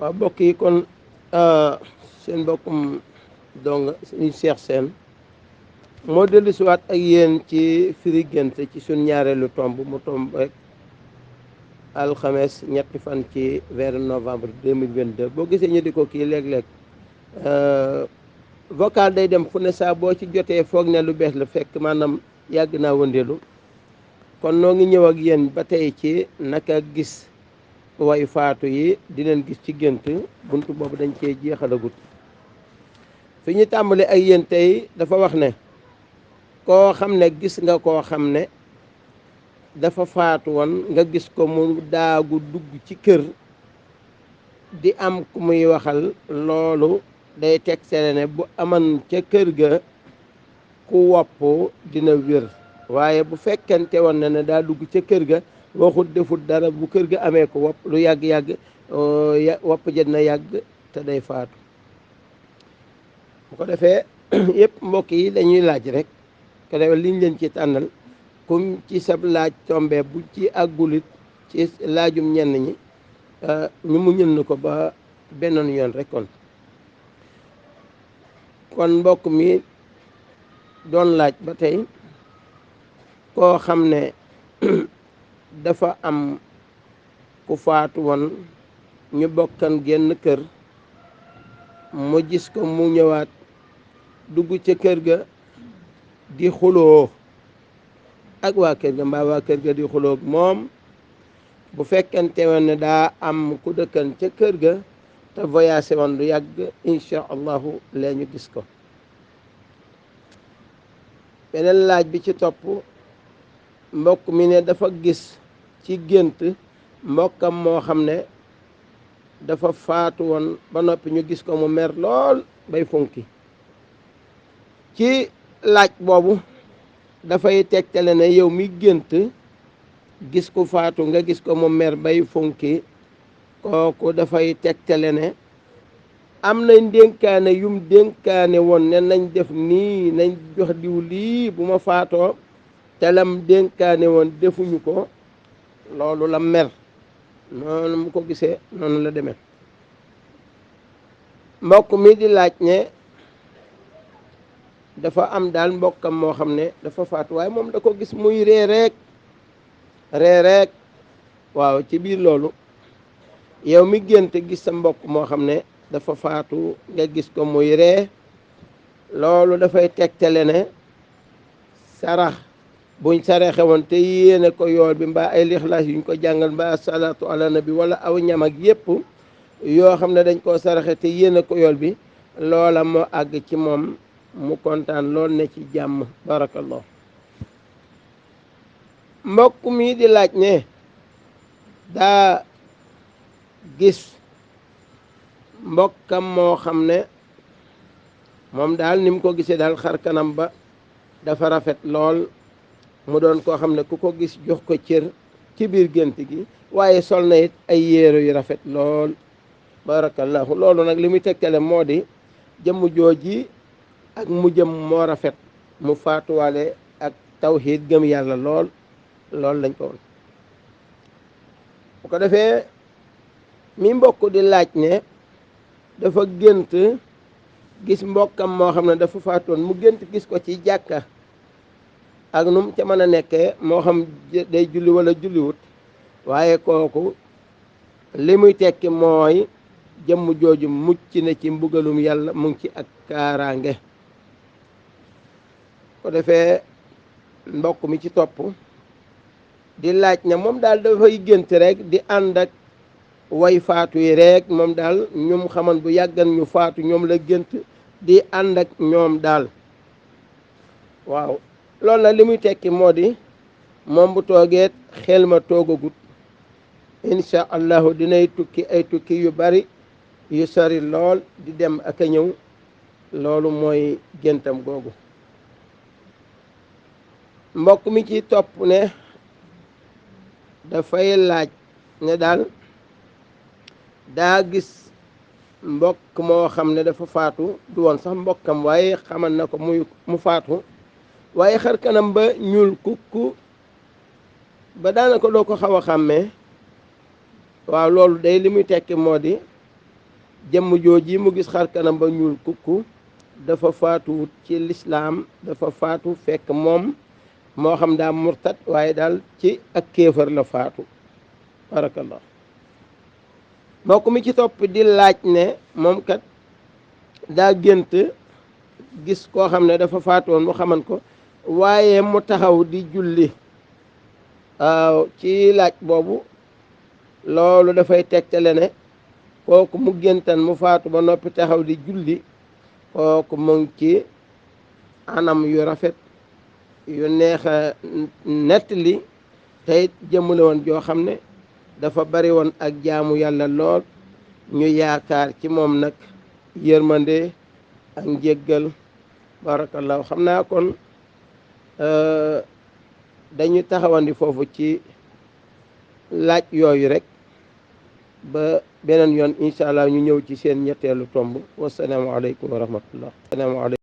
waaw mbokk yi kon seen mbokkum dong suñu Cheikh Sène moo dellu siwaat ak yéen ci firi gént ci suñ ñaareelu tomb mu tomb rek alxames ñetti fan ci weeru novembre 2022 boo gisee ñu di ko kii léeg-léeg vocal day dem fu ne saa boo ci jotee foog ne lu bees la fekk maanaam yàgg naa wëndeelu kon noo ngi ñëw ak yéen ba tey ci naka gis way faatu yi di leen gis ci gént buntu boobu dañ cee jeexalagut fi ñu tàmbali ak yéen tey dafa wax ne koo xam ne gis nga koo xam ne dafa faatu woon nga gis ko mu daagu dugg ci kër di am ku muy waxal loolu day teg sele ne bu aman ca kër ga ku wopp dina wér waaye bu fekkente woon ne daa dugg ca kër ga waxut defut dara bu kër ga amee ko wopp lu yàgg-yàgg wopp jët na yàgg te day faatu bu ko defee yëpp mbokk yi dañuy laaj rek ko defee liñ leen ci tànnal kum ci sab laaj tombe bu ci àggulit ci laajum ñenn ñi ñu mu ñën ko ba beneen yoon rek kon mbokk mi doon laaj ba tey koo xam ne dafa am ku faatu woon ñu bokkan genn kër mu gis ko mu ñëwaat dugg ca kër ga di xuloo ak waa kër ga mbaa waa kër ga di xuloo moom bu fekkente woon ne daa am ku dëkkan ca kër ga te voyagé woon lu yàgg incha allahu lee ñu gis ko beneen laaj bi ci topp mbokk mi ne dafa gis ci gént mbokkam moo xam ne dafa faatu woon ba noppi ñu gis ko mu mer lool bay funki ci laaj boobu dafay tegtale ne yow mi gént gis ku faatu nga gis ko mu mer bay funki kooku dafay tegtale ne am na dénkaane yum dénkaane woon ne nañ def nii nañ jox diw lii bu ma faatoo te lam dénkaane woon defuñu ko loolu la mer noonu mu ko gisee noonu la demee mbokk mi di laaj ne dafa am daal mbokkam moo xam ne dafa faatu waaye moom da ko gis muy ree rek waaw ci biir loolu yow mi gént gis sa mbokk moo xam ne dafa faatu nga gis ko muy ree loolu dafay tegtale ne sarax buñ saraxe woon te yéene ko yool bi mbaa ay lixlaas yuñ ko jàngal mbaa salaatu ala nabi wala aw ñam ak yépp yoo xam ne dañ koo saraxe te yéene ko yool bi loola moo àgg ci moom mu kontaan lool ne ci jàmm barakallah mbokk mi di laaj ne daa gis mbokkam moo xam ne moom daal ni mu ko gisee daal xar kanam ba dafa rafet lool mu doon koo xam ne ku ko gis jox ko cër ci biir gént gi waaye sol na it ay yére yu rafet lool barakallahu loolu nag li muy tegtale moo di jëmm jooji ak mu jëm moo rafet mu faatuwaale ak tawxiid gëm yàlla lool loolu lañ ko woon bu ko defee mi mbokk di laaj ne dafa gént gis mbokkam moo xam ne dafa faatoon mu gént gis ko ci jàkka ak num ca mën a nekkee moo xam day julli wala julliwut waaye kooku li muy tekki mooy jëmm jooju mucc na ci mbugalum yàlla mu ngi ci ak kaaraange ko defee mbokk mi ci topp di laaj ne moom daal dafay gént rek di ànd ak way faatu yi rek moom daal ñum xaman bu yàggan ñu faatu ñoom la gént di ànd ak ñoom daal waaw loolu nag li muy tekki moo di moom bu toogeet xel ma toogagut incha allahu dinay tukki ay tukki yu bari yu sori lool di dem ak a ñëw loolu mooy géntam googu mbokk mi ci topp ne dafay laaj ne daal daa gis mbokk moo xam ne dafa faatu du woon sax mbokkam waaye xamal na ko mu faatu waaye xar kanam ba ñuul kukku ba daanaka doo ko xaw a xàmmee waaw loolu day li muy tekki moo di jëmm jooji mu gis xar kanam ba ñuul kukku dafa faatuwut ci lislaam, dafa faatu fekk moom moo xam daa murtat waaye daal ci ak kéefër la faatu. barakallah. mbokk mi ci topp di laaj ne moom kat daa gént gis koo xam ne dafa faatoon mu xaman ko waaye mu taxaw di julli. waaw ci laaj boobu loolu dafay tegtale ne kooku mu géntan mu faatu ba noppi taxaw di julli kooku mu ngi ci anam yu rafet yu neex a nettali tey jëmmale woon joo xam ne dafa bari woon ak jaamu yàlla lool ñu yaakaar ci moom nag yërmande ak njéggal. barakallahu. xam naa kon dañu taxawandi foofu ci laaj yooyu rek ba beneen yoon incha allah ñu ñëw ci seen ñetteelu tomb. wasalaamu aleykum wa rahmatullah.